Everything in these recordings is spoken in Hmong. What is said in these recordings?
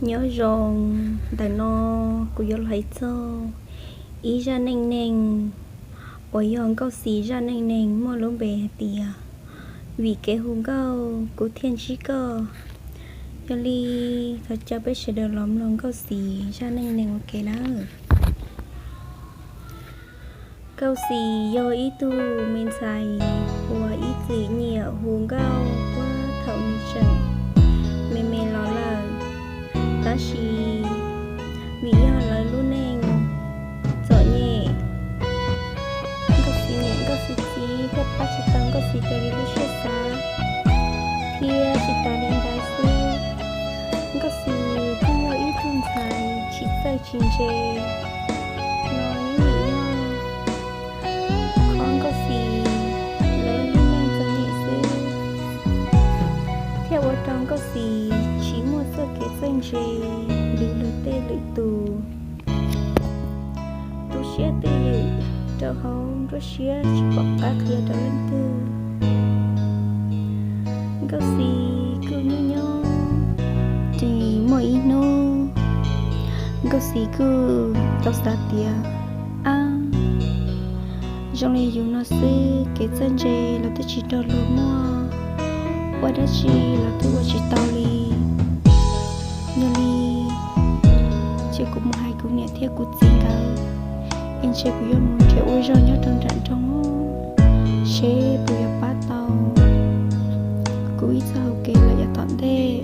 Nyob zoo, ntawm no kuv yuav los hais txog ib zaj neej neeg uas yog Nkauj Xis zaj neej neeg muaj lub npe hais tias Vim Kev Hu Nkauj Kuv Thiaj Ntsib Koj. Yog li thov caw peb sawv daws los mloog Nkauj Xis zaj neej neeg ua ke nawb. Nkauj Xis yog ib tug me ntxhais uas ib txwm nyiam hu nkauj puag thaum nws tseem me me los lawm, tab sis vim yog lawv lub neej txom nyem, Nkauj Xis niam Nkauj Xis txiv thiaj pab tsis tau Nkauj Xis raws li lub siab xav. Thiab tsis tas li ntawd xwb, Nkauj Xis kuj yog ib tug ntxhais tsis txawj tsis ntse, no yeej yog qhov Nkauj Xis lawv lub neej txom nyem xwb, thiaj ua rau Nkauj Xis tsis muaj txoj kev txawj ntse li luag tej lwm tus. Tu siab twj ywm rau hauv nruab siab tsis pom qab qhia rau leej twg. Nkauj Xis kuj nyob nyob, ces muaj ib hnub Nkauj Xis kuj tau xav tias, ab, zoo li yus no xwb kev txawj ntse los twb tsis raug luag muaj, ua dab tsi los twb ua tsis tau li. Yog li ces kuv mus hais kuv niam thiab kuv txiv nkawd, es ntshe kuv yuav mus nrhiav ua zog nyob rau nram nroog seb puas yuav pab tau kuv ib txoj hauv kev lawm yav tom ntej.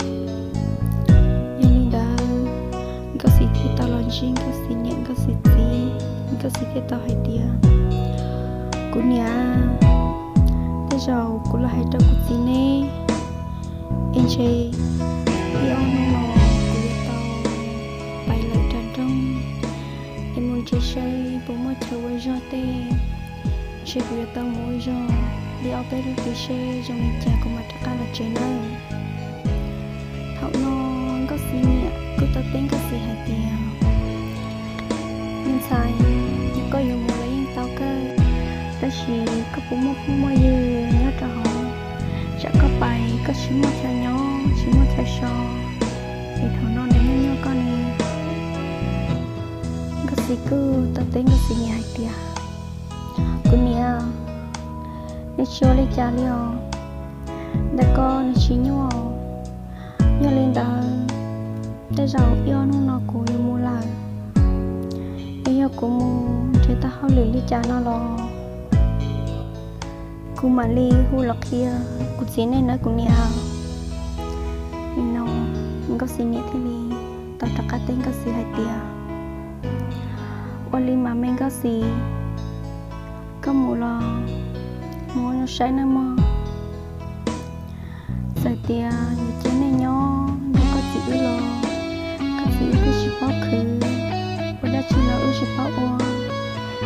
Yog li ntawd, Nkauj Xis thiaj tau los ntsib Nkauj Xis niam Nkauj Xis txiv, Nkauj Xis thiaj tau hais tias, kuv niam, tej zaum kuv los hais rau kuv txiv neb, es ntshe ib ob hnub no kuv yuav tau pais lawm nram nroog, es mus nrhiav saib puas muaj chaw ua zog tej, ntshe kuv yuav tau mus ua zog li ob peb lub hlis seb zoo li cas kuv mam rov qab los tsev nawb. Thaum no Nkauj Xis niam kuj tau teb Nkauj Xis hais tias, me ntxhais, yog koj yuav mus los yeej tau kawg, tab sis koj puas muaj phooj muaj ywg nyob rau hauv? Tsam koj pais koj tsis muaj chaw nyob tsis muaj chaw so, es thaum no nws nyuaj nyuaj koj ne. Nkauj Xis kuj tau teb Nkauj Xis niam hais tias, kuv niam, nws tsis ua li cas li os, ntawm ko nws tsis nyuaj. Yog li ntawd, tej zaum ib ob hnub no kuv yuav mus lawm, es yog kuv mus nrhiav tau hauj lwm li cas no los kuv mam li hu los qhia kuv txiv nej nawb kuv niam. Nim no Nkauj Xis niam thiaj li tau rov qab teb Nkauj Xis hais tias, ua li mas me Nkauj Xis, koj mus los mus ua zoo saib nawb mog. Txawm tias yuav cia nej nyob nrog koj txiv wb los koj txiv wb twb tsis paub khwv, ua dab tsi los wb tsis paub ua,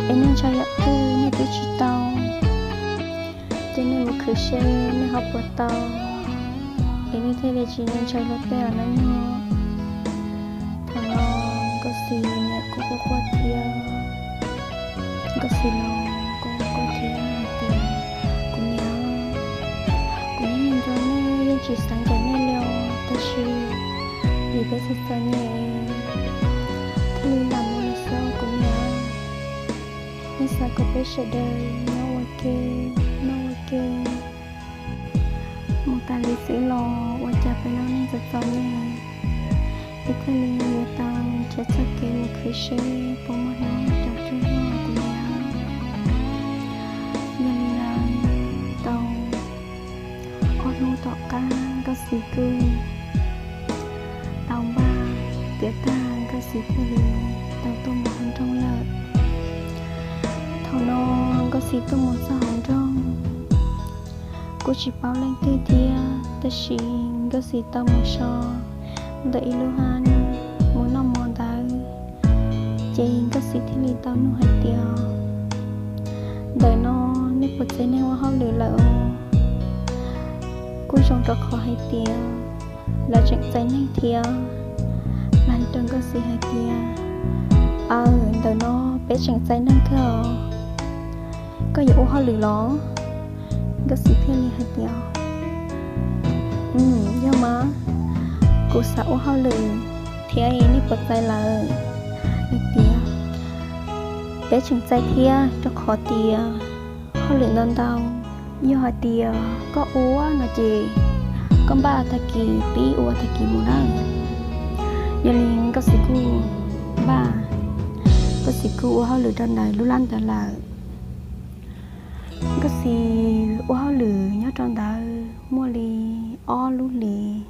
es nej ntshai yam twg nej twb tsis tau. Ces nej mus khwv seb nej ho puas tau, es nej thiaj li tsis ntshai luag tej os nawb mog. Thaum no Nkauj Xis niam kuj quaj quaj thiab, Nkauj Xis laus kuj quaj quaj thiab hais tias, kuv niam, kuv yeej nco nej yeej tsis xav ncaim nej li os, tab sis vim peb txom txom nyem thiaj li lam mus li xwb kuv niam. Nej xav kom peb sawv daws nyob ua ke, noj ua ke mus tas li xwb los ua cas peb lub neej txom txom nyem, peb thiaj li yuav tau nrhiav txoj kev mus khwv seb puas muaj hnub rov cuag luag kuv niam. Yog li ntawd, tau ob hnub tom qab Nkauj Xis kuj tau npaj tiav tag, Nkauj Xis thiaj li tau tuaj mus hauv nroog lawm. Thaum no Nkauj Xis tuaj mus txog hauv nroog, kuj tsis paub leej twg thiab, tab sis Nkauj Xis tau mus so ntawm ib lub hab mus noj mov ntawd, ces Nkauj Xis thiaj li tau nug hais tias, ntawm no nej puas txais neeg ua hauj lwm lawm os? Kuj zoo rau qhov hais tias lawv tseem txais neeg thiab. Lawv hais rau Nkauj Xis hais tias, aw, ntawm no peb tseem txais neeg kawg os, koj yuav ua hauj lwm los? Nkauj Xis thiaj li hais tias, yog mas, kuv xav ua hauj lwm. Thiab nej puas txais lawm? Nws tias, peb tseem txais thiab, rau qhov tias hauj lwm ntau ntau, yog hais tias koj ua no ces koj npaj tag kis pib ua tag kis mus nawb. Yog li Nkauj Xis kuj npaj, Nkauj Xis kuj ua hauj lwm rau ntawm lub lab ntawd lawm. Nkauj Xis ua hauj lwm nyob rau ntawd muaj li ob lub hlis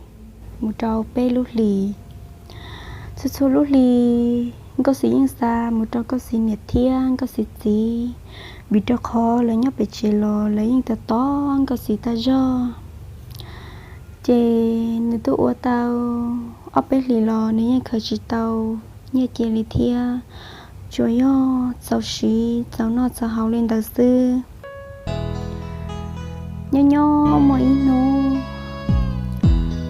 mus rau peb lub hlis. Txhua txhua lub hlis Nkauj Xis yeej xa mus rau Nkauj Xis niam thiab Nkauj Xis txiv, vim rau qhov lawv nyob pem tsev los lawv yeej tos tos Nkauj Xis tag zog. Ces nws twb ua tau ob peb hlis los nws yeej khaws tsis tau nyiaj cia li thiab, tsuas yog txaus siv txaus noj txaus haus li ntawd xwb. Nyob nyob muaj ib hnub,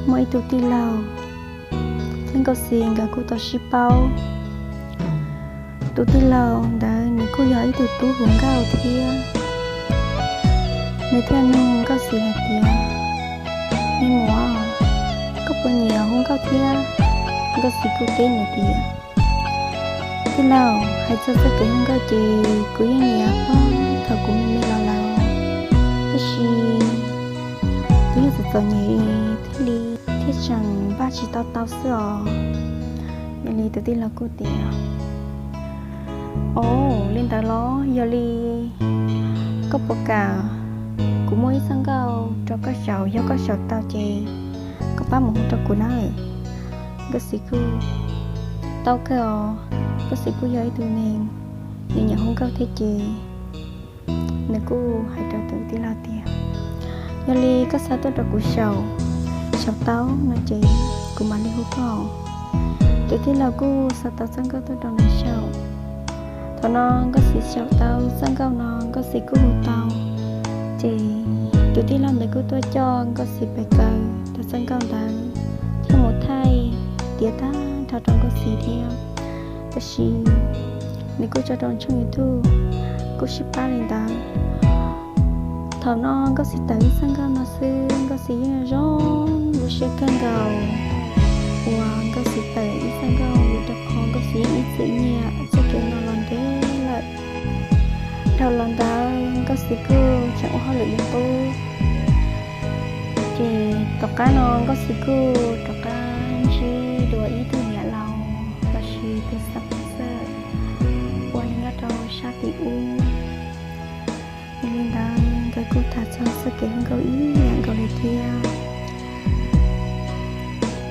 muaj ib tug tij laug thiab Nkauj Xis nkawd kuj tau sib paub. Tus tij laug ntawd nws kuj yog ib tug tub hu nkauj thiab. Nws thiaj nug Nkauj Xis hais tias, me muam, koj puas nyiam hu nkauj thiab? Nkauj Xis kuj teb nws tias, tij laug, hais txog txoj kev hu nkauj ces kuv yeej nyiam thaum kuv me me los lawm, tab sis kuv yeej txom txom nyem thiaj li thiaj tseem npaj tsis tau tau xwb os. Yog li tus tij laug kuj tias, o, li ntawd los yog li koj puas kam kuv muab ib txoj nkauj rau koj xyaum, yog koj xyaum tau ces koj pab mus hu rau kuv nawb. Nkauj Xis kuj, tau kawg os. Nkauj Xis kuj yog ib tug neeg nws nyiam hu nkauj thiab ces nws kuj hais rau tus tij laug tias, yog li koj xa tuaj rau kuv xyaum, xyaum tau no ces kuv mam li hu koj. Tus tij laug kuj xa tau txoj nkauj tuaj rau nws xyaum. Thaum no Nkauj Xis xyaum tau txoj nkauj no Nkauj Xis kuj hu tau, ces tus tij laug ntawd kuj tuaj coj Nkauj Xis pes kawg tau txoj nkauj ntawd thiab mus thaij tiav tag nrho rau Nkauj Xis thiab. Tab sis nws kuj tso rau tshooj YouTube, kuj sib pab li ntawd. Thaum no Nkauj Xis tawm ib txoj nkauj no xwb Nkauj Xis yeej zoo lub siab kawg nkaus uas Nkauj Xis tawm ib txoj nkauj, vim rau qhov Nkauj Xis yeej ib txwm nyiam txoj kev no los ntev lawm. Dhau los ntawd Nkauj Xis kuj tseem ua hauj lwm li qub, ces tom qab no Nkauj Xis kuj rov qab ntsib dua ib tug niam laus lossis tus xeem xwb uas nyob rau sab tim ub. Yog li ntawd nkawd kuj tham txog txoj kev hu nkauj ib yam nkaus li thiab.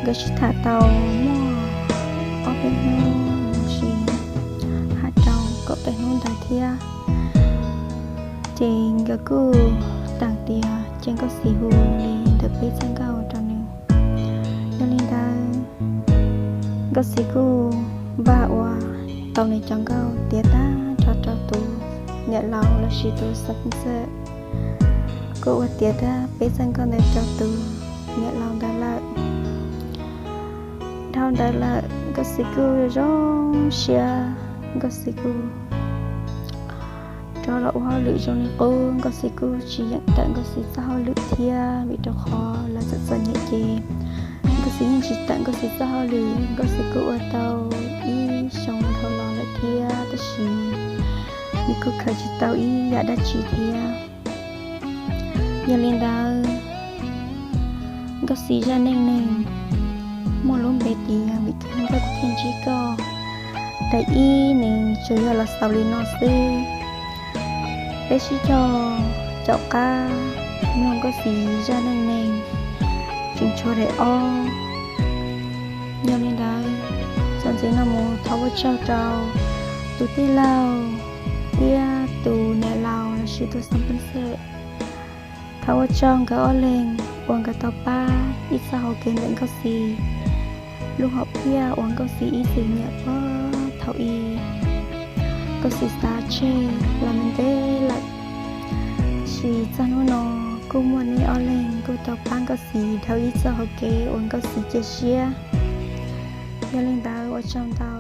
Nkawd sib tham tau muaj ob peb hnub lossis haj rau kaum peb hnub ntawd thiab, ces nkawd kuj teem tias cia Nkauj Xis hu li ntawm peb txoj nkauj rau nws. Yog li ntawd Nkauj Xis kuj npaj ua tau nws cov nkauj tiav tag nrho rau tus niam laus lossis tus xeem xwb. Kuj ua tiav tag peb txoj nkauj ntawd rau tus niam laus ntawd lawm. Dhau ntawd lawm Nkauj Xis kuj zoo siab, Nkauj Xis kuj rov los ua hauj lwm zoo li qub. Nkauj Xis kuj tsis yeem tawm Nkauj Xis txoj hauj lwm thiab, vim rau qhov lawv txom txom nyem ces Nkauj Xis yeej tsis tawm Nkauj Xis txoj hauj lwm. Nkauj Xis kuj ua tau ib xyoo dhau los lawm thiab, tab sis nws kuj khaws tsis tau ib yam dab tsi thiab. Yog li ntawd, Nkauj Xis zaj neej neeg muaj lub npe tias Vim Nkauj Thiaj Ntsib Koj, daim ib nws tsuas yog los xaus li no xwb. Peb sib cog caum qab mloog Nkauj Xis zaj neej neeg tseem tshuav daim ob. Yog li ntawd, txuas ntxiv no mus thov ua tsaug rau tus tij laug thiab tus niam laus lossis tus xeem xwb. Thov ua tsaug nkawd ob leeg uas nkawd tau pab ib txoj hauv kev ntawm Nkauj Xis lub hom phiaj uas Nkauj Xis ib txwm nyiam puag thaum ub. Nkauj Xis xav tseg los ntev lawm, tab sis txog hnub no kuj muaj neb ob leeg kuj tau pab Nkauj Xis dhau ib txoj hauv kev uas Nkauj Xis cia siab. Yog li ntawd ua tsaug ntau.